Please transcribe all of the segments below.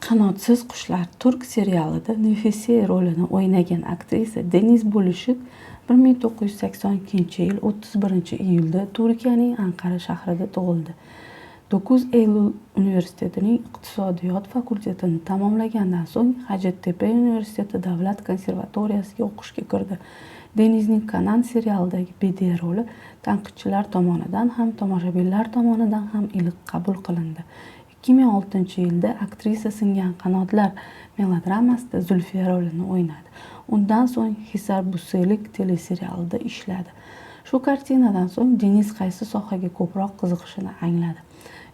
Qanotsiz qushlar turk serialida Nefise rolini o'ynagan aktrisa Deniz Bo'lishik 1982-yil 31-iyulda Turkiyaning Anqara shahrida tug'ildi. 9 Eylul universitetining iqtisodiyot fakultetini tamomlagandan so'ng Hacettepe universiteti davlat konservatoriyasiga o'qishga kirdi. Denizning Kanan serialidagi Bediye roli tanqidchilar tomonidan ham, tomoshabinlar tomonidan ham iliq qabul qilindi. 2006-yilda aktrisa Singan qanotlar melodramasida Zulfiya rolini o'ynadi. Undan so'ng Hisar Buselik teleserialida ishladi. Shu kartinadan so'ng Deniz qaysi sohaga ko'proq qiziqishini angladi.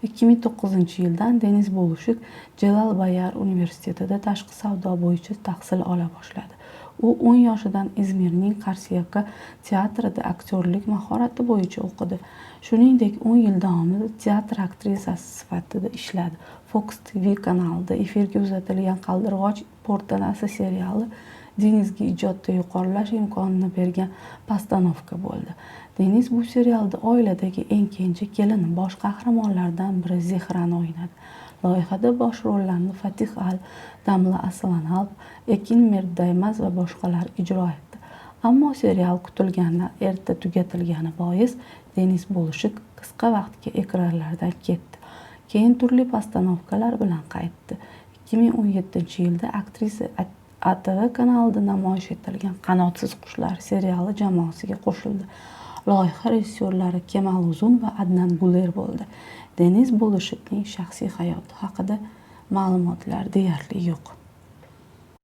2009-yildan Deniz Bo'lishik Jalal Bayar universitetida tashqi savdo bo'yicha tahsil ola boshladi. U 10 yoshidan Izmirning Qarsiyaka teatrida aktyorlik mahorati bo'yicha o'qidi. Shuningdek, 10 yil davomida teatr aktrisasi sifatida ishladi. Fox TV kanalida efirga uzatilgan Qaldirg'och portanasi seriali Denizga ijodda yuqorilash imkonini bergan postanovka bo'ldi. Deniz bu serialda oiladagi eng kenja kelin, bosh qahramonlardan biri Zehrani o'ynadi. Loyihada bosh rollarni Fatih Al, Damla Aslanalp, Ekin Mertdaymaz va boshqalar ijro etdi. Ammo serial kutilganidan erta tugatilgani bois Deniz Bo'lishik qisqa vaqtga ekranlardan ketdi. Keyin turli postanovkalar bilan qaytdi. 2017-yilda aktrisa ATV kanalida namoyish etilgan Qanotsiz qushlar seriali jamoasiga qo'shildi. Loyiha rejissyorlari Kemal Uzun va Adnan Guler bo'ldi. Deniz Bo'lishikning shaxsiy hayoti haqida ma'lumotlar deyarli yo'q.